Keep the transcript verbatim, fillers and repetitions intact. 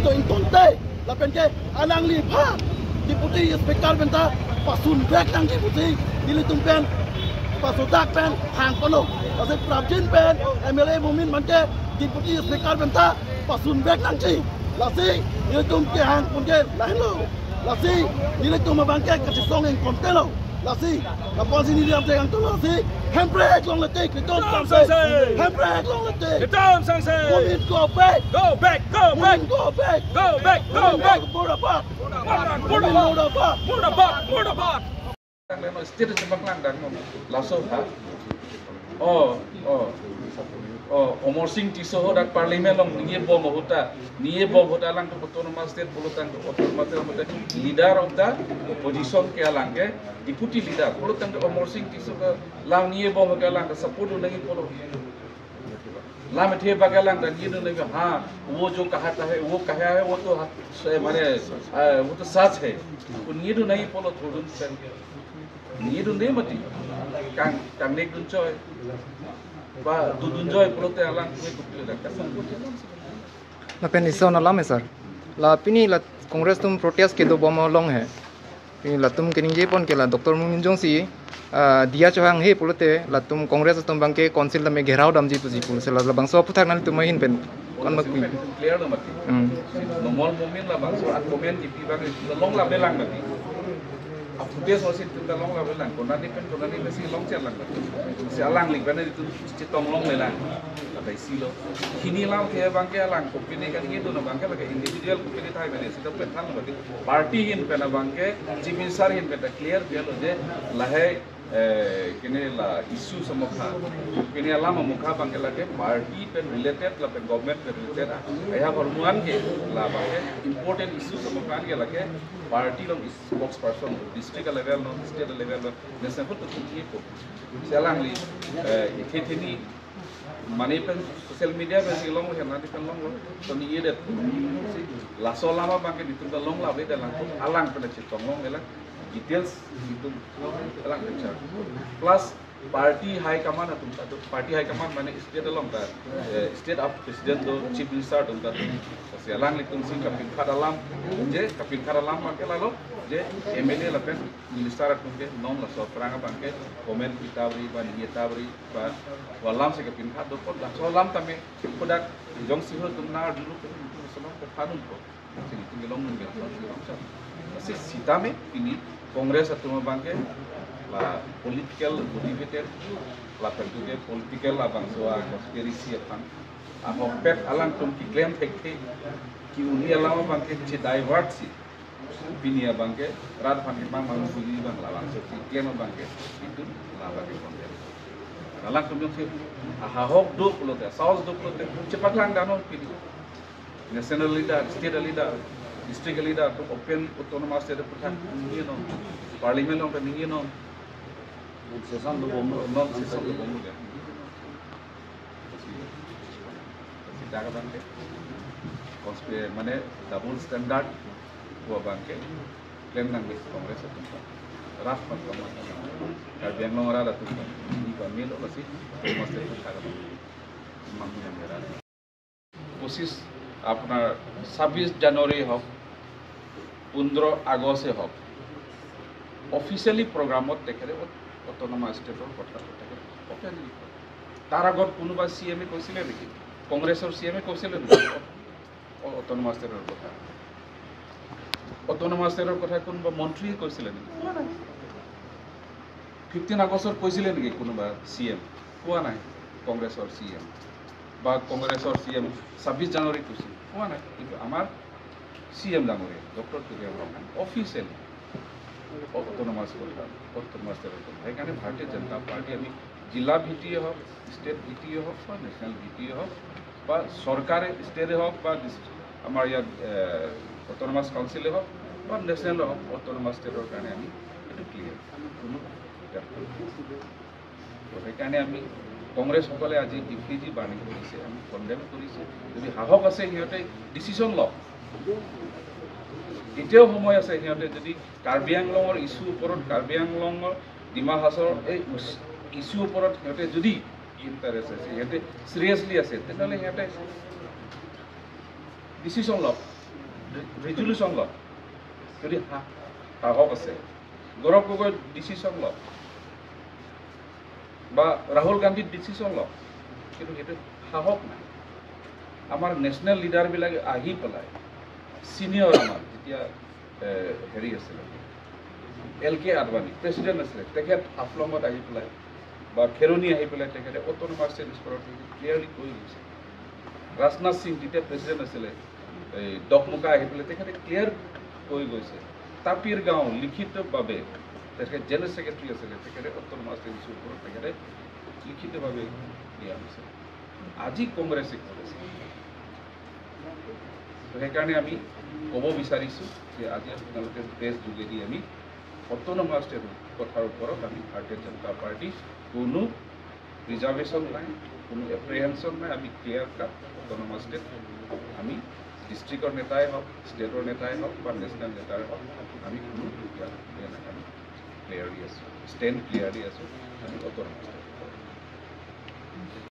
To ingtonte, lapen ke alangliphan Deputy Speaker pen ta pasun vek nangji pusi nelitum pen pasodak pen hang pano. Lasi prapjin pen M L A Momin abang ke Deputy Speaker pen ta pasun vek nangji. Lasi nelitum kehang pon ke lahenlo. Lasi nelitum abang ke kachisong ingkontelo. Lasi, lapusi neli lamthe kangtung lasi, Hemprek longle tik, Pritom Samse. Samse. Hemprek longle tik. Pritom Samse. Momin go back. Go back, go back. Momin go back. Go back, go Momin back. Murdabad. Murdabad, Momin murdabad. Murdabad. Murdabad, murdabad. State chepaklangdamnon. Laso ha. Oh, oh. Oh, Amarsing Tisso ho dak parliament along ningje bom ahut ta. Ningje bom ahut ta alang ke autonomous state pulo tangte, autonomous state pulo tangte leader of the opposition ke alang ke deputy leader pulo tangte Amarsing Tisso ke alang ningje bom ke alang ke support do nangji pulo. Lam ethe abang ke alang ta ningje do nangji ha, wo jo kahata hai, wo kaha hai, wo to ha, se mane, eh, wo to sach hai. Ko ningje do nangji pulo thudun sen. Ningje dunde mati. Kang, kangnek dun choi. Ba, dudun choi pulote alang kue kupile dak kasang. Lapen ison alam he, sir. La pini la Congress atum protest kedo bom along he. Pini latum keningje pon ke la Doctor Momin jongsi, ah, diya chohang he pulote latum Congress atum abang ke council tame gherao damji pusi pulo, si la labangso aphuthak nanglitum ahin pen kon mak pi. Clear lo mati. Hmm. Numal Momin labangso at comment kipi abang ke long labelang mati. Aphuthak so si itum ta long labelang, konani pen konani pen si long chelang. Si alangli pen itum chetong longlelang. Lapen isi lo. Hini lamthe abang ke alang company kaningje dun abang ke lake individual company thai mane sita pen than lo mati. Party ahin pen abang ke, Chief Minister ahin pen ta clear dia lo je lahai, eh, kene la issue amokha. Kene alam amokha abang ke lake party pen related lapen government pen related. Ai ha hormuan ke la abang ke important issue amokha ke lake party along spokesperson, district level non, state level non, national to kipu. Si alangli, eh, ithe theni mane pen social media pen si long lo, hena di pen long lo. To ningje det. Si laso alam abang ke itum ta long labe dalang, alang pen chetong longlelang. Details itum alang pen char. Plus party high command atum ta do, party high command mane state along ta, eh, state of president do, chief minister atum ta do. Si alanglitum si kapinkhat alam, je kapinkhat alam abang ke lalo, je M L A lapen minister atum ke non laso aphrang abang ke comment kita beri, ba ningje ta beri, ba alam si kapinkhat do pon, laso alam tame kodak jongsi ho atum na dulu ke atum laso alam ko phanun ko. Sini tinggi long nunggu, long nunggu, long nunggu. Si sitame pini Congress atum abang ke la political motivated, lapen tu ke political labangso a conspiracy aphan. Ahokpet alangtum keklem thekthe, ke-uni alam abang ke che divert si. Pini abang ke rat aphan kemang mang puji abang labangso keklem abang ke itum labang ke condemn. Alangtum jongsi ahahok do pulote, sahos do pulote, chepaklangdamnon pini. National leader, state leader, district leader, to open autonomous state aphuthak ningjenon, parliament along ta ningjenon. Non session dobom, non session dobom ya. Sita ka bang ke, konspi-, mane double standard ko abang ke klem nangji Congress atum ta. Rat aphan kama. Karbi Anglong arat atum ta. Ini kami lo lasi autonomous state aphuthak abang. Mang yang merah. পঁচিছ, আপোনাৰ ছাব্বিছ জানুৱাৰী হওক, পোন্ধৰ আগষ্টে হওক, অফিচিয়েলি প্ৰগ্ৰামত তেখেতে অট-, অট'নমাছ ষ্টেটৰ কথাটো তেখেতে অপেনলি কয়। তাৰ আগত কোনোবা চি এমে কৈছিলে নেকি? কংগ্ৰেছৰ চি এমে কৈছিলে নেকি অ-, অট'নমাছ ষ্টেটৰ কথা? অট'নমাছ ষ্টেটৰ কথা কোনোবা মন্ত্ৰীয়ে কৈছিলে নেকি? কোৱা নাই। ফিফটিন আগষ্টত কৈছিলে নেকি কোনোবা চি এম? কোৱা নাই। কংগ্ৰেছৰ চি এম বা কংগ্ৰেছৰ চি এম ছাব্বিছ জানুৱাৰীত কৈছিল, কোৱা নাই। কিন্তু আমাৰ চি এম ডাঙৰীয়া ডক্টৰ তুলিৰাম ৰংহাং অফিচিয়েলি অট'নমাছ কথা, অট'নমাছ ষ্টেটৰ কথা। সেইকাৰণে ভাৰতীয় জনতা পাৰ্টি আমি জিলা ভিত্তিয়ে হওক, ষ্টেট ভিত্তিয়ে হওক বা নেশ্যনেল ভিত্তিয়ে হওক বা চৰকাৰে ষ্টেটে হওক বা ডিচ-, আমাৰ ইয়াত, এ, অট'নমাছ কাউন্সিলে হওক বা নেশ্যনেলে হওক, অট'নমাছ ষ্টেটৰ কাৰণে আমি এইটো ক্লিয়াৰ। কোনো ইয়াত তো সেইকাৰণে আমি কংগ্ৰেছসকলে আজি ডিফি যি বাৰ্ণিং কৰিছে, আমি কণ্ডেম কৰিছে। যদি সাহস আছে সিহঁতে ডিচিশ্যন লওক। এতিয়াও সময় আছে, সিহঁতে যদি কাৰ্বি আংলঙৰ ইছ্যু ওপৰত, কাৰ্বি আংলঙৰ ডিমা হাছাওৰ এই ইছ-, ইছ্যু ওপৰত সিহঁতে যদি ইণ্টাৰেষ্ট আছে, সিহঁতে চিৰিয়াছলি আছে, তেনেহ'লে সিহঁতে ডিচিশ্যন লওক। ৰিজুলুশ্যন লওক, যদি সা- সাহস আছে, গৌৰৱ গগৈৰ ডিচিশ্যন লওক বা ৰাহুল গান্ধীৰ ডিচিশ্যন লওক, কিন্তু সেইটো সাহস নাই। আমাৰ নেশ্যনেল লিডাৰবিলাক আহি পেলাই, ছিনিয়ৰ আমাৰ যেতিয়া এ, হেৰি আছিলে, এল কে আদৱানী প্ৰেচিডেণ্ট আছিলে, তেখেত হাফলঙত আহি পেলাই বা খেৰণি আহি পেলাই তেখেতে অট'নমাছ ষ্টেট স্কুলৰ ক্লিয়াৰলি কৈ গৈছে। ৰাজনাথ সিং যেতিয়া প্ৰেচিডেণ্ট আছিলে, এই ডকমকা আহি পেলাই তেখেতে ক্লিয়াৰ কৈ গৈছে। তাপিৰ গাঁও লিখিতভাৱে, তেখেত জেনেৰেল ছেক্ৰেটাৰী আছিলে, তেখেতে অট'নমাছ ষ্টেট স্কুলৰ ওপৰত তেখেতে লিখিতভাৱে দিয়া হৈছে। আজি কংগ্ৰেছে ক'ত আছে? তো সেইকাৰণে আমি ক'ব বিচাৰিছোঁ যে আজি আপোনালোকে প্ৰেছ যোগেদি আমি অট'নমাছ ষ্টেটৰ কথাৰ ওপৰত আমি ভাৰতীয় জনতা পাৰ্টি কোনো ৰিজাৰ্ভেশ্যন নাই, কোনো এপ্ৰিহেনশ্যন নাই। আমি ক্লিয়াৰ কাট অট'নমাছ ষ্টেট, আমি ডিষ্ট্ৰিক্টৰ নেতাই হওক, ষ্টেটৰ নেতাই হওক বা নেশ্যনেল নেতাই হওক, আমি কোনো ইয়াত বেয়া নাই। আমি ক্লিয়াৰলি আছোঁ, ষ্টেণ্ড ক্লিয়াৰলি আছোঁ। আমি অট'নমাছ ষ্টেট